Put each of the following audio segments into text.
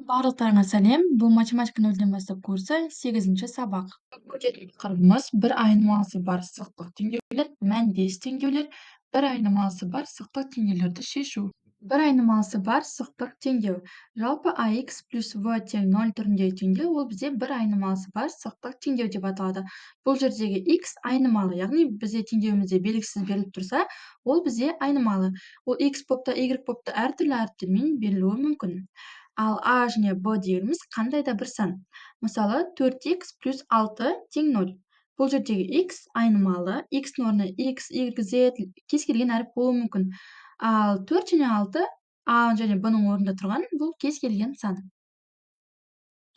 Барлықтарыңа сәлем! Бұл «Математика нөлден бастап» курсы, сегізінші сабақ. Өтетін тақырыбымыз: бір айнымалысы бар сызықтық теңдеулер, мәндес теңдеулер, бір айнымалысы бар сызықтық теңдеулерді шешу. Бір айнымалысы бар сызықтық теңдеу. Жалпы ax плюс v тең 0 түріндегі теңдеу, ол бізде бір айнымалысы бар сызықтық теңдеу деп аталады. Бұл жердегі x айнымалы, яғни бізде теңдеуімізде белгісіз беріліп тұрса, ол бізде айнымалы. Ол x болып та, y болып та, әртүрлі әріптермен берілуі мүмкін. Ал а және б дегеніміз қандай да бір сан. Мысалы, 4x плюс 6 тең 0. Бұл жердегі x айнымалы, x-ның орнына x, y, z, кез келген әріп болуы мүмкін. Ал 4 және 6 а және б-ның орнында тұрған, бұл кез келген сан.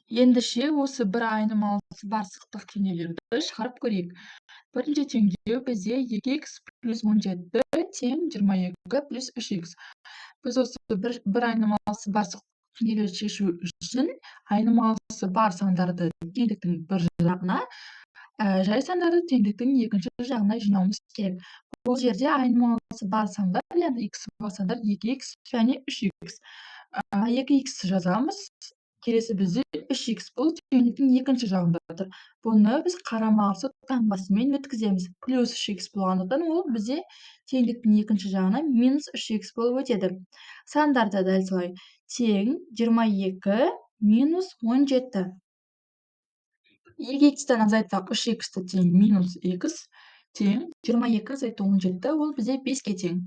Ендеше осы бір айнымалысы бар сызықтық теңдеулерді шығарып көрейік. Бірінші теңдеу бізде 2x плюс 17 тең 22 плюс 3x. Біз осы бір айнымалысы бар теңдеулерді шешу үшін айнымалысы бар сандарды теңдіктің бір жағына, жай сандарды теңдіктің екінші жағына жинауымыз керек. Бұл жерде айнымалысы бар сандар, яғни x бар сандар 2x және 3x. 2x жазамыз. Келесі бізде 3x, бұл теңдіктің екінші жағында тұр. Бұны біз қарама-қарсы таңбасымен өткіземіз. Плюс 3x болғандықтан, ол бізде теңдіктің екінші жағына минус 3x болып өтеді. Сандар да дәл солай тең 22 минус 17. 2x-тен азайтсақ 3x-ті, тең минус x тең 22 азайту 17, ол бізде 5-ке тең.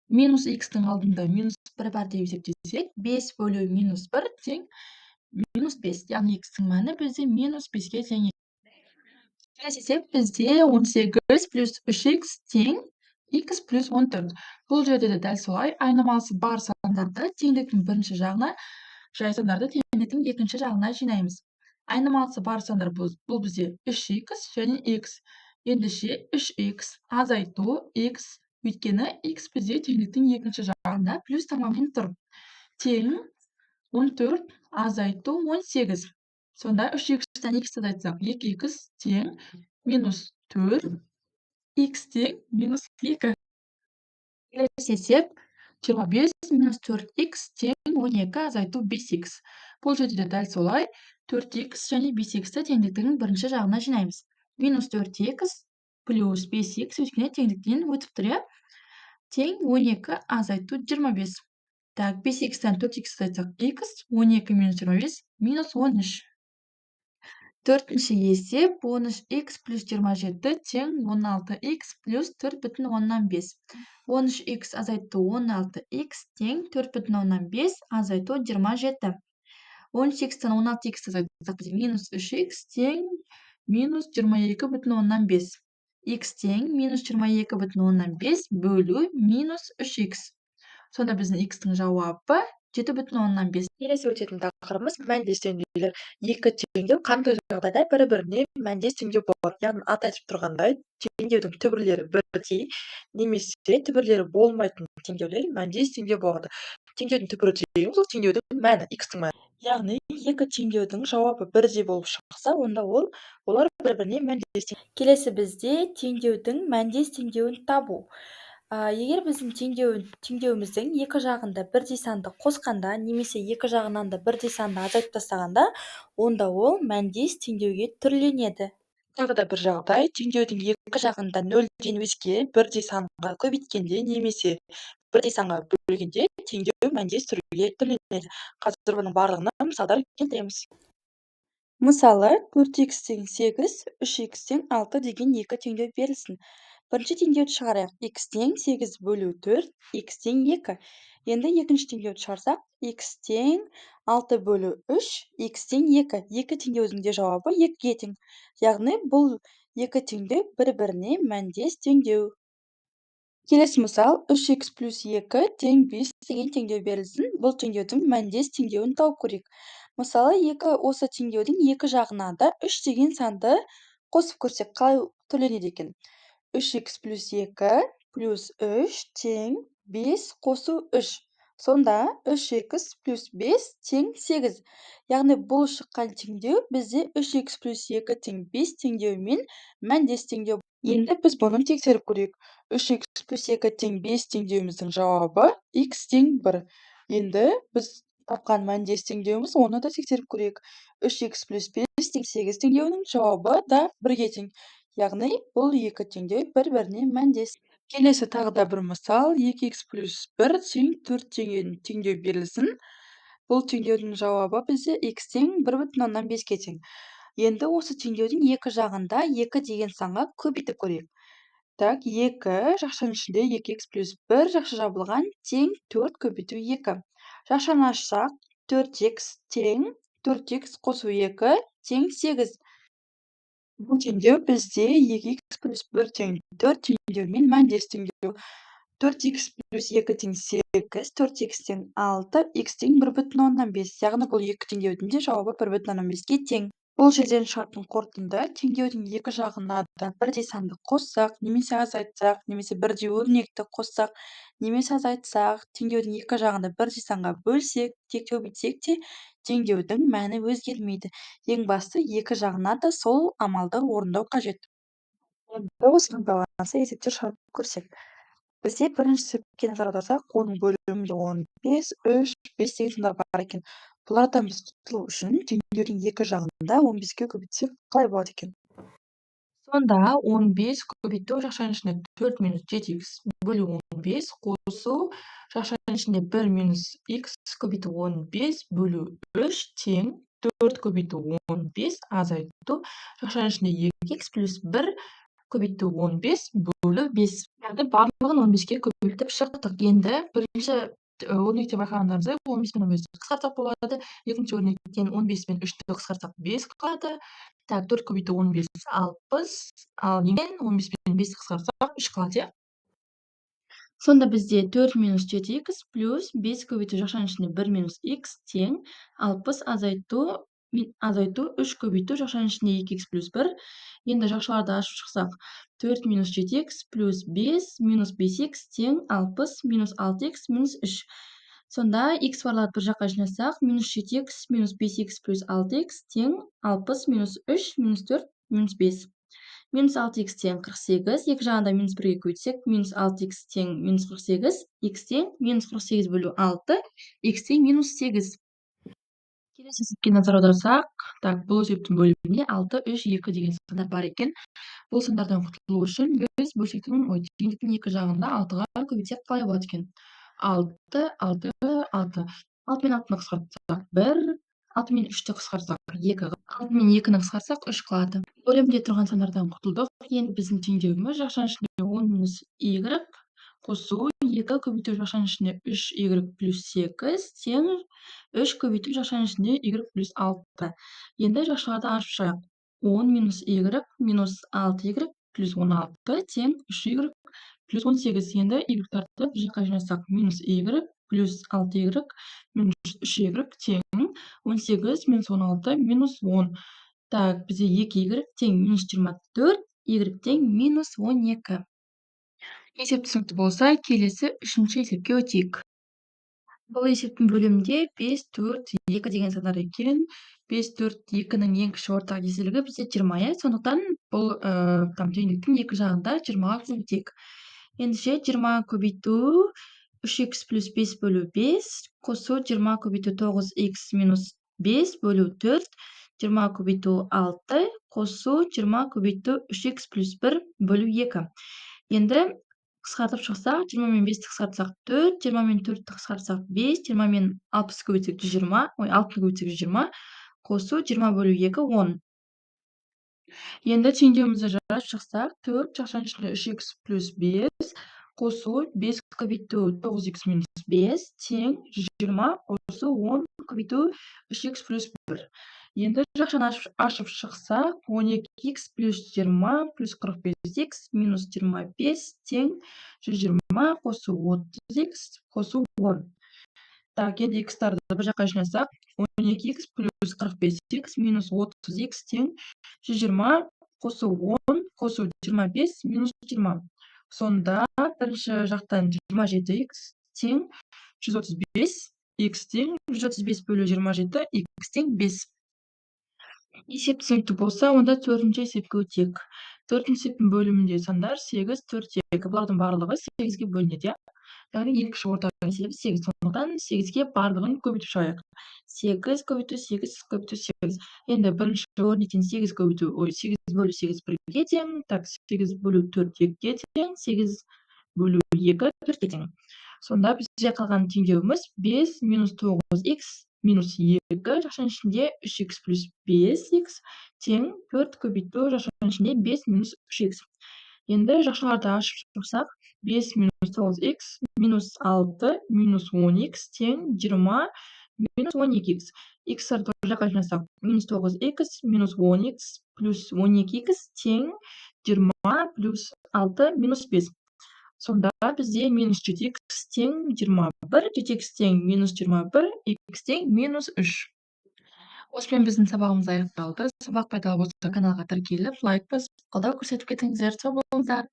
Минус x-тің алдында минус 1 бар деп есептесек, 5 бөлу минус 1 тең минус 5, яғни x-тің мәні бізде минус 5-ке тең. Келесі есеп бізде 18 плюс 3x тең x плюс 14. Бұл жерде де дәл солай айнымалысы бар сандарды теңдіктің бірінші жағына, жай сандарды теңдіктің екінші жағына жинаймыз. Айнымалысы бар сандар бұл бізде 3x және x. Ендеше 3x азайту x, өйткені x бізде теңдіктің екінші жағында плюс таңбамен тұр, тең 14 азайту 18. Сонда 3x-тен x азайтсақ, 2x тең минус 4, x тең минус 2. Келесі есеп: 25 минус 4x тең 12 азайту 5x. Бұл жерде де дәл солай 4x және 5x-ті теңдіктің бірінші жағына жинаймыз. Минус 4x плюс 5x, өйткені теңдіктен өтіп тұр, иә, тең 12 азайту 25. Так, 5x-тен 4x азайтсақ, x, 12 минус 25 минус 13. Төртінші есеп: 13x плюс 27 тең 16x плюс 4,5. 13x азайту 16x тең 4,5 азайту 27. 13x-тен 16x азайтсақ, бізде минус 3x тең минус 22,5. X тең минус 22,5 бөлу минус 3x. Сонда біздің x-тің жауабы 7,5. Келесі өтетін тақырыбымыз: мәндес теңдеулер. Екі теңдеу қандай жағдайда бір-біріне мәндес теңдеу болады? Яғни аты айтып тұрғандай, теңдеудің түбірлері бірдей немесе түбірлері болмайтын теңдеулер мәндес теңдеу болады. Теңдеудің түбірі дегеніміз ол теңдеудің мәні, x-тің мәні. Яғни екі теңдеудің жауабы бірдей болып шықса, онда олар бір-біріне мәндес. Келесі бізде теңдеудің мәндес теңдеуін табу. Егер біздің теңдеуіміздің екі жағында бірдей санды қосқанда немесе екі жағынан да бірдей санды азайтып тастағанда, онда ол мәндес теңдеуге түрленеді. Тағы да бір жағдай: теңдеудің екі жағында нөлден өзге бірдей санға көбейткенде немесе бірдей санға бөлгенде, теңдеу мәндес түрге түрленеді. Қазір бұның барлығына мысалдар келтіреміз. Мысалы, 4x тең 8, 3x тең 6 деген екі теңдеу берілсін. Бірінші теңдеуді шығарайық: x тең 8 бөлу 4, x тең 2. Енді екінші теңдеуді шығарсақ, x тең 6 бөлу 3, x тең 2. Екі теңдеудің де жауабы 2-ге тең. Яғни бұл екі теңдеу бір-біріне мәндес теңдеу. Келесі мысал: 3x плюс 2 тең 5 деген теңдеу берілсін. Бұл теңдеудің мәндес теңдеуін тауып көрейік. Мысалы, екі осы теңдеудің екі жағына да 3 деген санды қосып көрсек, қалай түрленеді екен? 3x плюс 2 плюс 3 тең 5 қосу 3. Сонда 3x плюс 5 тең 8. Яғни бұл шыққан теңдеу бізде 3x плюс 2 тең 5 теңдеуімен мәндес теңдеу. Енді біз бұны тексеріп көрейік. 3x плюс 2 тең 5 теңдеуіміздің жауабы x тең 1. Енді біз Тапқан мәндес теңдеуіміз, оны да тексеріп көрейік. 3х плюс 5 тең 8 теңдеуінің жауабы да 1-ге тең. Яғни бұл екі теңдеу бір-біріне мәндес. Келесі тағы да бір мысал: 2х плюс 1 тең 4 деген теңдеу берілсін. Бұл теңдеудің жауабы бізде х тең 1,5-ке тең. Енді осы теңдеудің екі жағында 2 деген санға көбейтіп көрейік. Так, 2 жақшаның ішінде 2х плюс 1 жақша жабылған тең 4 көбейту 2. Жақшаны ашсақ, 4х тең 4х қосу 2 тең 8. Бұл теңдеу бізде 2х плюс 1 тең 4 теңдеумен мәндес теңдеу. 4х плюс 2 тең 8, 4х тең 6, х тең 1,5. Яғни бұл екі теңдеудің де жауабы 1,5-ке тең. Бұл жерден шығатын қорытынды: теңдеудің екі жағына да бірдей санды қоссақ немесе азайтсақ, немесе бірдей өрнекті қоссақ немесе азайтсақ, теңдеудің екі жағын да бірдей санға бөлсек те, көбейтсек те, теңдеудің мәні өзгермейді. Ең басты, екі жағына да сол амалды орындау қажет. Енді осыған байланысты есептер шығарып көрсек. Бізде бірінші есепке назар аударсақ, оның бөлімінде 15, 3, 5 деген сандар бар екен. Бұлардан біз құтылу үшін теңдеудің екі жағында 15-ке көбейтсек, қалай болады екен? Сонда 15 көбейту жақшаның ішінде 4 минус 7х бөлу 15 қосу жақшаның ішінде 1 минус х көбейту 15 бөлу 3 тең 4 көбейту 15 азайту жақшаның ішінде 2х плюс 1 көбейту 15 бөлу 5. Яғни барлығын 15-ке көбейтіп шықтық. Енді бірінші өрнекте байқағандарыңыздай, 15 пен 15-ті қысқартсақ болады. Екінші өрнектен 15 пен 3-ті қысқартсақ, 5 қалады. Так, 4 көбейту 15 – 60, ал 15 пен 5-ті қысқартсақ, 3 қалады, иә. Сонда бізде 4 минус 7х плюс 5 көбейту жақшаның ішінде 1 минус х тең 60 азайту 3 көбейту жақшаның ішінде 2х плюс 1. Енді жақшаларды ашып шықсақ, 4 минус 7х плюс 5 минус 5х тең 60 минус 6х минус 3. Сонда х барларды бір жаққа жинасақ, минус 7х минус 5х плюс 6х тең 60 минус 3 минус 4 минус 5. Минус 6х тең 48, екі жағында минус 1-ге көбейтсек, минус 6х тең минус 48, х тең минус 48 бөлу 6, х тең минус 8. Келесі есепке назар аударсақ, так, бұл есептің бөлімінде 6, 3, 2 деген сандар бар екен. Бұл сандардан құтылу үшін біз бөлшектің, ой, теңдіктің екі жағында 6-ға көбейтсек, қалай болады екен? 6, 6, 6. 6 мен 6-ны қысқартсақ, 1, 6 мен 3-ті қысқартсақ, 2, 6 мен 2-ні қысқартсақ, 3 қалады. Бөлімде тұрған сандардан құтылдық. Енді біздің теңдеуіміз жақшаның ішінде 10 минус y қосу 2 көбейту жақшаның ішінде 3y плюс 8 тең 3 көбейту жақшаның ішінде y плюс 6. Енді жақшаларды ашып шығайық. 10 минус y минус 6y плюс 16 тең 3y плюс 18. Енді y-тарды бір жаққа жинасақ, минус y плюс 6y минус 3y тең 18 минус 16 минус 10. Так, бізде 2y тең минус 24, y тең минус 12. Есеп түсінікті болса, келесі үшінші есепке өтейік. Бұл есептің бөлімінде 5, 4, 2 деген сандар екен. 5, 4, 2-нің ең кіші ортақ еселігі бізде 20, иә. Сондықтан бұл там теңдіктің екі жағында 20-ға көбейтейік. Ендеше 20 көбейту 3х плюс 5 бөлу 5 қосу 20 көбейту 9х минус 5 бөлу 4, 20 көбейту 6 қосу 20 көбейту 3х плюс 1 бөлу 2. Енді қысқартып шықсақ, 20 мен 5-ті қысқартсақ, 4, 20 мен 4-ті қысқартсақ, 5, 20 мен 60 көбейтсек, 120, ой, 6-ны көбейтсек, 120, қосу 20 бөлу 2 – 10. Енді теңдеуімізді жазып шықсақ, 4 жақшаның ішінде 3х плюс 5 қосу 5 көбейту 9х минус 5 тең 120 қосу 10 көбейту 3х плюс 1. Енді жақшаны ашып шықсақ, 12х плюс 20 плюс 45х минус 25 тең 120 қосу 30х қосу 10. Так, енді х-тарды бір жаққа жинасақ, 12х плюс 45х минус 30х тең 120 қосу 10 қосу 25 минус 20. Сонда бірінші жақтан 27х тең 135, х тең 135 бөлу 27, х тең 5. Есеп түсінікті болса, онда төртінші есепке өтейік. Төртінші есептің бөлімінде сандар 8, 4, 2. Бұлардың барлығы 8-ге бөлінеді, иә. Яғни екінші орта есебі сегіз. Сондықтан сегізге барлығын көбейтіп шығайық. Сегіз көбейту сегіз көбейту сегіз. Енді бірінші өрнектен сегіз көбейту, ой, сегіз бөлу сегіз бірге тең. Так, сегіз бөлу төрт екіге тең, сегіз бөлу екі төртке тең. Сонда бізде қалған теңдеуіміз бес минус тоғыз икс минус екі жақшаның ішінде үш икс плюс бес икс тең төрт көбейту жақшаның ішінде бес минус үш икс. Енді жақшаларды ашып шықсақ, бес минус тоғыз икс минус алты минус 10 икс тең 20 минус 12 икс. Икстарды бір жаққа жинасақ, минус тоғыз икс минус 10 икс плюс 12 икс тең 20 плюс алты минус бес. Сонда бізде минус жеті икс тең 21, жеті икс тең минус 21, икс тең минус үш. Осымен біздің сабағымыз аяқталды. Сабақ пайдалы болса, каналға тіркеліп, лайк басып, қолдау көрсетіп кетіңіздер. Сау болыңыздар.